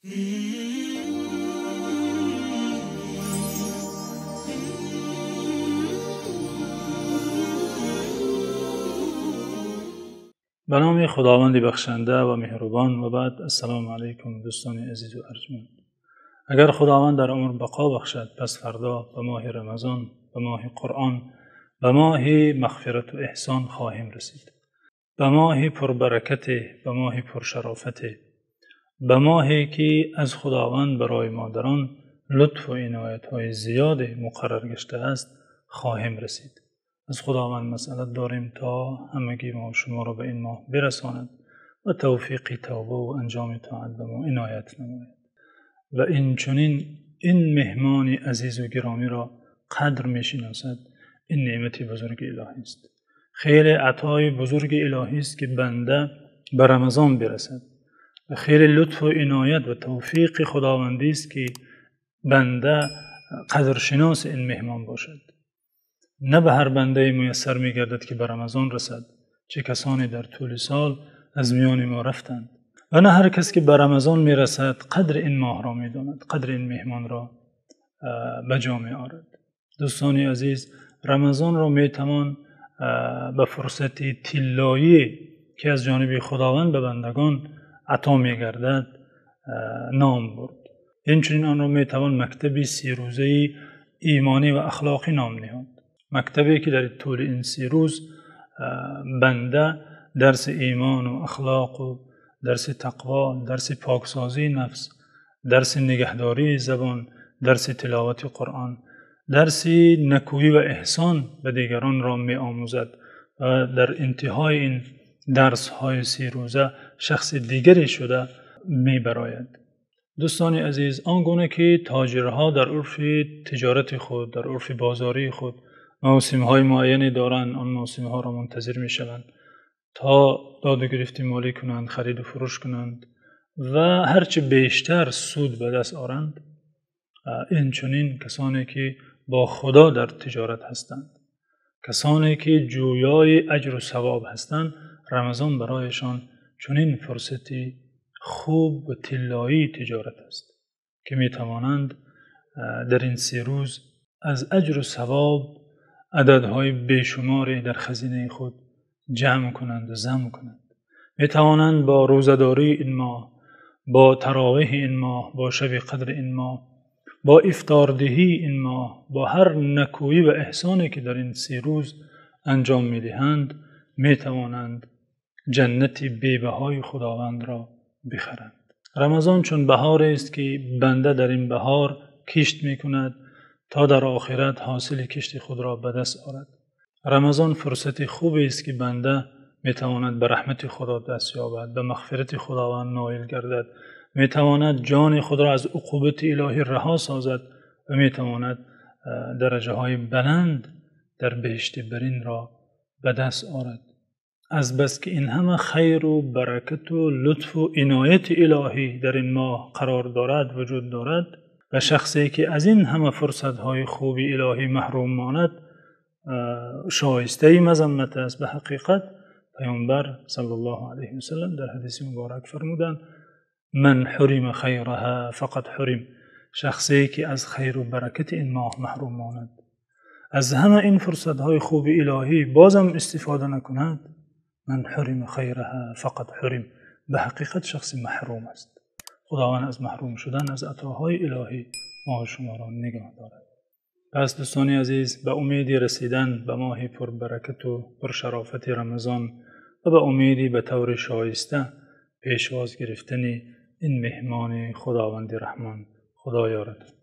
Ба номи Худованди бахшанда ва меҳрубон. Ва баъд, ассалому алайкум, дӯстони азиз ва арҷманд. Агар Худованд дар умр бақо бахшад, пас фардо ба моҳи Рамазон, ба моҳи Қуръон, ба моҳи мағфират ва эҳсон хоҳем расид. Ба моҳи пурбаракат, ба моҳи пуршарофат, ба моҳе ки аз Худованд барои модарон лутф ва иноятҳои зиёде муқаррар гаштааст хоҳем расид. Аз Худованд масъалат дорем то ҳамагӣ мо шуморо ба ин моҳ бирасонад ва тавфиқи тавба ва анҷоми тоат ба мо иноят намояд. Ва инчунин ин меҳмони азиз ва гиромиро қадр мешиносад. Ин неъмати бузурги илоҳӣ аст. Хеле атои бузурги илоҳӣ аст ки банда ба Рамазон бирасад ва хеле лутф ва иноят ва тавфиқи Худовандӣ аст ки банда қадршиноси ин меҳмон бошад. На ба ҳар бандае муяссар мегардад ки ба Рамазон расад, чӣ касоне дар тӯли сол аз миёни мо рафтанд, ва на ҳар кас ки ба Рамазон мерасад қадри ин моҳро медонад, қадри ин меҳмонро ба ҷо меорад. Дӯстони азиз, Рамазонро метавон ба фурсати тиллоӣ ки аз ҷониби Худованд ба бандагон ато мегардад ном бурд. Инчунин онро метавон мактаби 30 рӯзаи имонӣ ва ахлоқӣ ном ниҳод. Мактабе ки дар тӯли ин 30 рӯз банда дарси имон ва ахлоқ ва дарси тақво, дарси поксозии нафс, дарси нигаҳдории забон, дарси тиловати Қуръон, дарси некӯӣ ва эҳсон ба дигаронро меомӯзад ва дар интиҳои ин дарсҳои 30 рӯза шахси дигаре шуда мебарояд. Дӯстони азиз, он гуна ки тоҷирҳо дар урфи тиҷорати худ, дар урфи бозории худ мавсимҳои муайяне доранд, он мавсимҳоро мунтазир мешаванд то доду гирифти молӣ кунанд, хариду фурӯш кунанд ва ҳарчи бештар суд ба даст оранд. Инчунин касоне ки бо Худо дар тиҷорат ҳастанд, касоне ки ҷӯёи аҷру савоб ҳастанд, Рамазон барояшон чунин фурсати хуб ва тиллоии тиҷорат аст ки метавонанд дар ин 30 рӯз аз аҷру савоб ададҳои бешуморе дар хазинаи худ ҷамъ кунанд ва зам кунанд. Метавонанд бо рӯзадории ин моҳ, бо таровеҳи ин моҳ, бо шаби қадри ин моҳ, бо ифтордиҳии ин моҳ, бо ҳар некӯӣ ва эҳсоне ки дар ин 30 рӯз анҷом медиҳанд, метавонанд ҷаннати бебаҳои Худовандро бихаранд. Рамазон чун баҳоре аст ки банда дар ин баҳор кишт мекунад то дар охират ҳосили кишти худро ба даст орад. Рамазон фурсати хубе аст ки банда метавонад ба раҳмати Худо даст ёбад, ба мағфирати Худованд ноил гардад, метавонад ҷони худро аз уқубати илоҳӣ раҳо созад ва метавонад дараҷаҳои баланд дар биҳишти баринро ба даст орад. Аз бас ки ин ҳама хайру баракату лутфу инояти илоҳӣ дар ин моҳ қарор дорад, вуҷуд дорад, ва шахсе ки аз ин ҳама фурсатҳои хуби илоҳӣ маҳрум монад, шоистаи мазаммат аст. Ба ҳақиқат Паёмбар саллаллоҳу алайҳи васаллам дар ҳадиси муборак фармуданд: ман ҳурима хайраҳа фақад ҳурим. Шахсе ки аз хайру баракати ин моҳ маҳрум монад, аз ҳама ин фурсатҳои хуби илоҳӣ бозам истифода накунад, ман ҳурима хайраҳа фақад ҳурим, ба ҳақиқат шахси маҳрум аст. Худованд аз маҳрум шудан аз атоҳои илоҳӣ мо ва шуморо нигоҳ дорад. Пас дӯстони азиз, ба умеди расидан ба моҳи пурбаракат ва пуршарофати Рамазон ва ба умеди ба таври шоиста пешвоз гирифтани ин меҳмони Худованди Раҳмон, Худо ёратон.